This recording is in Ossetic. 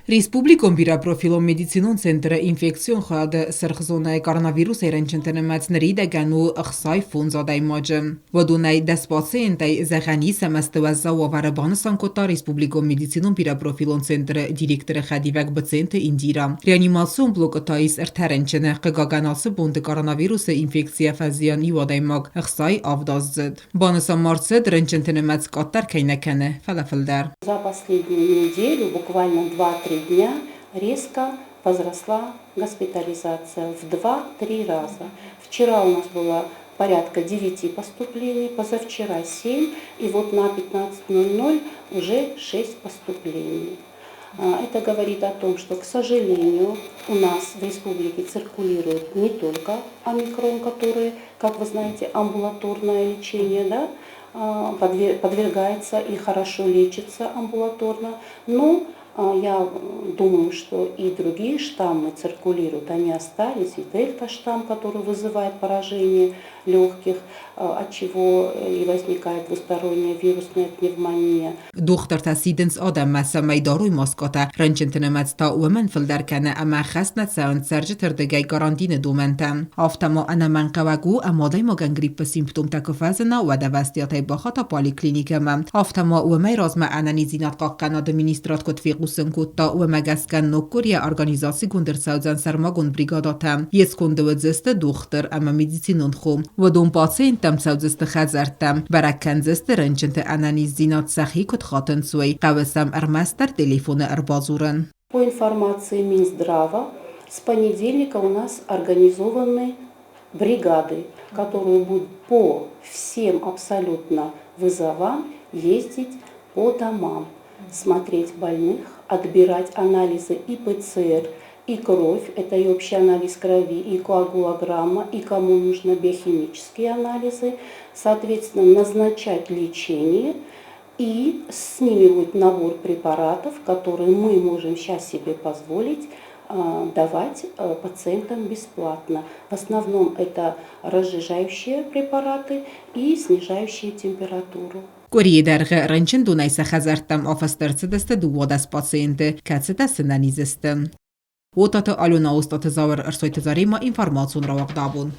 Республикон бирӕпрофилон медицинон центры инфекцион хайады сырх зонӕйы коронавирусӕй рынчынты нымӕц ныридӕгӕн у 65 адӕймаджы. Уыдонӕй 10 пациентӕй зӕгъӕн ис, ӕмӕ сты уӕззау уавӕры, банысан кодта республикон медицинон бирӕпрофилон центры директоры хӕдивӕг Быценты Индира. Реанимацион блокы та ис ӕртӕ рынчыны. Хъыгагӕн, ацы бонты коронавирусы инфекцийӕ фӕзиан иу адӕймаг, 67-аздзыд. Банысан ма ӕрцыд, рынчынты нымӕц къаддӕр кӕй нӕ кӕны, фӕлӕ фылдӕр. За последнюю неделю, буквально 2-3 дня, резко возросла госпитализация в 2-3 раза. Вчера у нас было порядка 9 поступлений, позавчера 7, и вот на 15.00 уже 6 поступлений. Это говорит о том, что, к сожалению, у нас в республике циркулирует не только омикрон, который, как вы знаете, амбулаторное лечение, да, подвергается и хорошо лечится амбулаторно, но я думаю, что и другие штаммы циркулируют, они остались, и дельта-штамм, который вызывает поражение легких, от чего и возникает двусторонняя вирусная пневмония. Дохтыртӕ сидынц адӕммӕ, цӕмӕй дарой маскӕтӕ, рынчынты нымӕц та уымӕн фылдӕр кӕны ӕмӕ хӕст нӕ цӕуынц цӕрджыты рдыгӕй карантины домӕнтӕ. Афтӕ ма ӕнӕмӕнгхъӕуӕг у, ӕмӕ адӕймагӕн гриппы симптомтӕ куы фӕзына, уӕд ӕвӕстиатӕй бахата поликлиникӕмӕ. Афтӕ ма уымӕй размӕ ӕнӕниздзинад хъахъхъӕнады министрад куыд фехъусын кодта, уымӕ гӕсгӕ ног къуырийӕ организацигонд ӕрцӕудзӕн сӕрмагонд бригадӕтӕ. Йе сконды уыдзысты дохтыр ӕмӕ медицинон хо. Уыдон пациенттӕм цӕудзысты хӕдзӕрттӕм, бӕрӕг кӕндзысты рынчынты ӕнӕниздзинад сӕхи куыд хатынц, уый. Хъӕуы сӕм ӕрмӕстдӕр телефоны ӕрбадзурын. По информации Минздрава, с понедельника у нас организованы бригады, которые будут по всем абсолютно вызовам ездить по домам, смотреть больных, отбирать анализы и ПЦР, и кровь, это и общий анализ крови, и коагулограмма, и кому нужно биохимические анализы, соответственно, назначать лечение, и с ними будет набор препаратов, которые мы можем сейчас себе позволить давать пациентам бесплатно. В основном это разжижающие препараты и снижающие температуру. Къуырийы дӕргъы рынчындонӕй сӕ хӕдзӕрттӕм афӕдз ӕрцыдысты 12 пациенты, кӕцытӕ сынӕниз сты. Отаты Алена, Остъаты Зауыр, Ӕрсойты Заремӕ, информацион рауагъд абон.